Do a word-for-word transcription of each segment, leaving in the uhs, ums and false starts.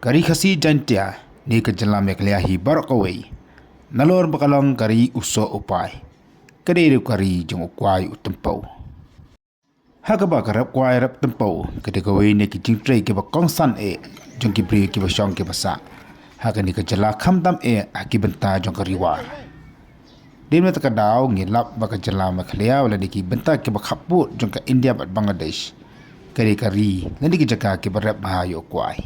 Ka ri Khasi Jaiñtia ne ka jylla Meghalaya hi baroh kawei, nalor ba ka long ka ri u soh u pai, ka dei ruh ka ri jong u kwai u tympew. Ha kaba ka rep kwai rep tympew ka dei kawei na ki jingtrei kiba kongsan eh jong ki briew kiba shong kiba sah ha kane ka jylla, khamtam eh ha ki bynta jong ka ri War. Dei na kata ka daw ngi lap ba ka jylla Meghalaya lane ki bynta kiba khappud jong ka India bad Bangladesh ka dei ka ri lane ki jaka kiba rep bha ïa u kwai.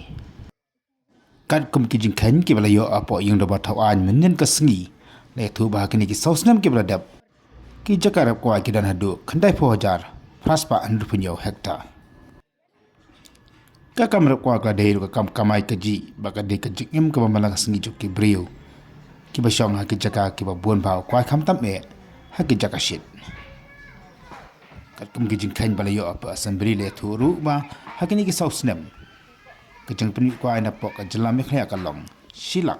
Katkum ki jingkheiñ kiba la ïoh hapoh ïing dorbar thaw aiñ mynhynnin ka sngi, la ïathuh ba ha kine ki saw snem kiba la dep, ki jaka rep kwai ki don haduh khyndaiphew hajar phra spah hynriewphew hynñiew hektar. Ka kam rep kwai ka la dei ruh ka kam kamai kajih bad ka dei ka jingim kaba man la ka sngi jong ki briew kiba shong ha ki jaka kiba bun bha u kwai, khamtam eh ha ki jaka shit. Katkum ki jingkheiñ ba la ïoh hapoh Assembly, la ïathuh ruh ba ha kine ki saw snem ka jingpynmih kwai napoh ka jylla Meghalaya ka long shi lak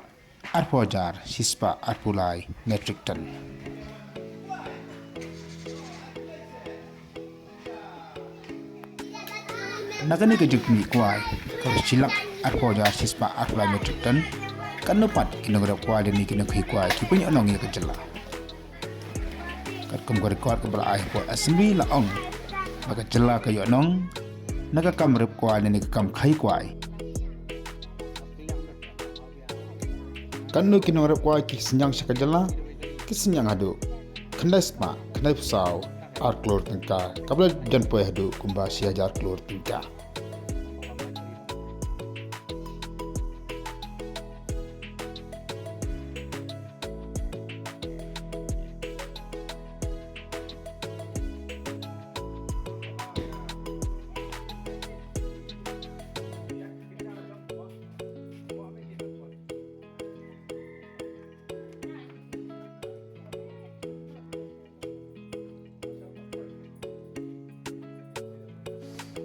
arphew hajar shi spah arphew lai metric ton. Na kane ka jingpynmih kwai kaba shi lak arphew hajar shi spah arphew lai metric ton, katno pat ki nongrep kwai lane ki nongkhei kwai ki pynïoh nong ïa ka jylla? Katkum ka record kaba la ai hapoh Assembly la ong ba ka jylla ka ïoh nong na ka kam rep kwai lane ka kam khei kwai. Katno ki nongrep kwai ki synñiang sha ka jylla? Ki synñiang haduh khyndai spah khyndaiphew saw ar klur tyngka, kaba la jan poi haduh kumba shi hajar klur tyngka.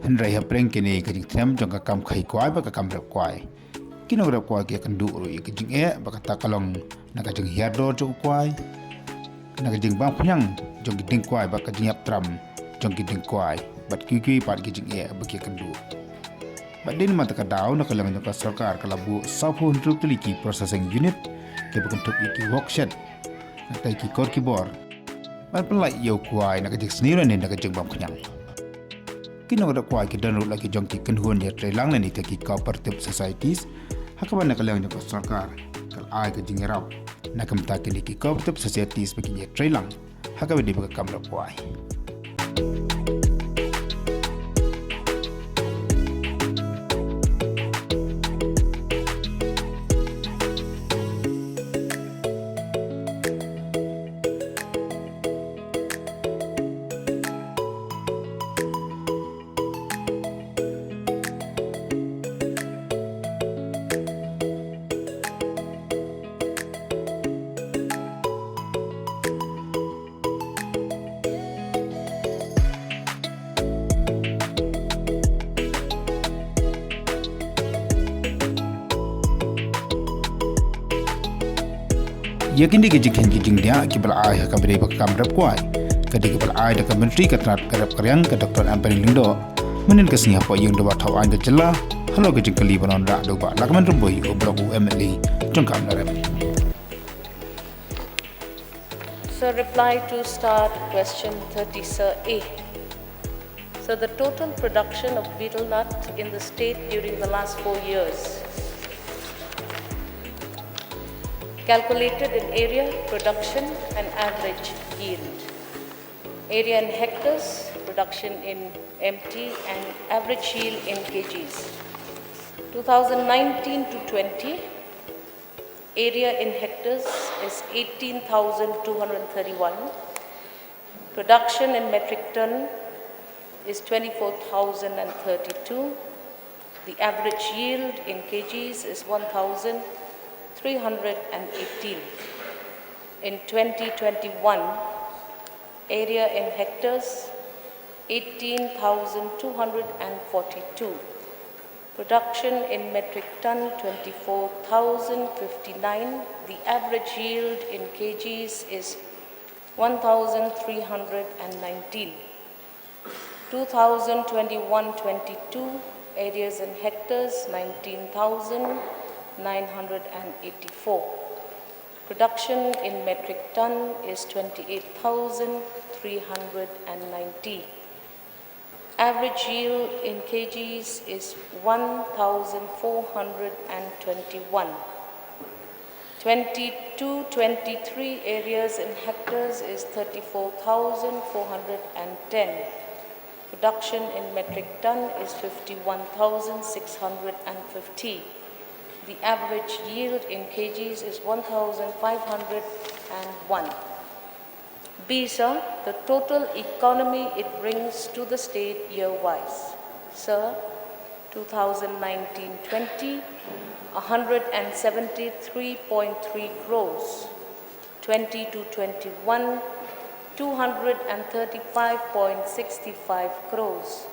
Hynrei hapdeng kine ka jingthrem jong ka kam khei kwai bad ka kam rep kwai, ki nongrep kwai ki ïakynduh ruh ïa ka jingeh ba kata ka long na ka jinghiar dor jong u kwai, na ka jingbam khñiang jong ki dieng kwai bad ka jingïap tram jong ki dieng kwai, bad kiwei kiwei pat ki jingeh ba ki ïakynduh. Bad dei namar kata ka daw na ka liang jong ka sorkar ka la buh sawphew hynriew tylli ki processing unit kiba kynthup ïa ki wok shed, nangta ki kor ki bor ban pynlait ïa u kwai na ka jingsniew lane na ka jingbam khñiang. Ki nongrep kwai ki don ruh la ki jong ki kynhun ïatreilang lane kita ki cooperative societies, ha kaba na ka liang jong ka sorkar ka la ai ka jingïarap na ka bynta kine ki cooperative societies ba kin ïatreilang ha kaba ïadei bad ka kam rep kwai. Ïa kine ki jingkheiñ ki jingdiah kiba la ai ha kaba ïadei bad ka kam rep kwai, ka dei kaba la ai da ka Myntri ka tnat ka rep ka riang ka Doctor Ampareen Lyngdoh mynhynnin ka sngi hapoh ïing dorbar thaw aiñ ka jylla, halor ka jingkylli ba la wanrah da u Bah Lahkmen Rymbui, u block u M L A jong ka Amlarem. So, reply to start question thirty, Sir A. So, the total production of betel nut in the state during the last four years, calculated in area, production, and average yield. Area in hectares, production in M T, and average yield in kgs. Two thousand nineteen to twenty, area in hectares is eighteen thousand two hundred thirty-one. Production in metric ton is twenty-four thousand and thirty-two. The average yield in kgs is one thousand three hundred and eighteen. In twenty twenty-one, area in hectares, eighteen thousand two hundred and forty-two. Production in metric ton, twenty-four thousand fifty-nine. The average yield in kgs is one thousand three hundred and nineteen. Two thousand twenty-one twenty-two, Areas in hectares, nineteen thousand nine hundred and eighty-four. Production in metric ton is twenty-eight thousand three hundred and ninety. Average yield in kgs is one thousand four hundred and twenty-one. Twenty-two twenty-three areas in hectares is thirty-four thousand four hundred and ten. Production in metric ton is fifty-one thousand six hundred and fifty. The average yield in kgs is one thousand five hundred and one. B, sir, the total economy it brings to the state year-wise. Sir, two thousand nineteen twenty, one hundred and seventy-three point three crores. Twenty to twenty-one, two hundred and thirty-five point six five crores.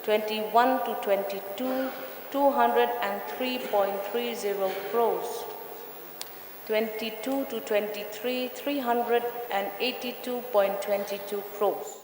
Twenty-one to twenty-two, two hundred and three point three zero crores. Twenty-two to twenty-three, three hundred and eighty-two point twenty-two crores.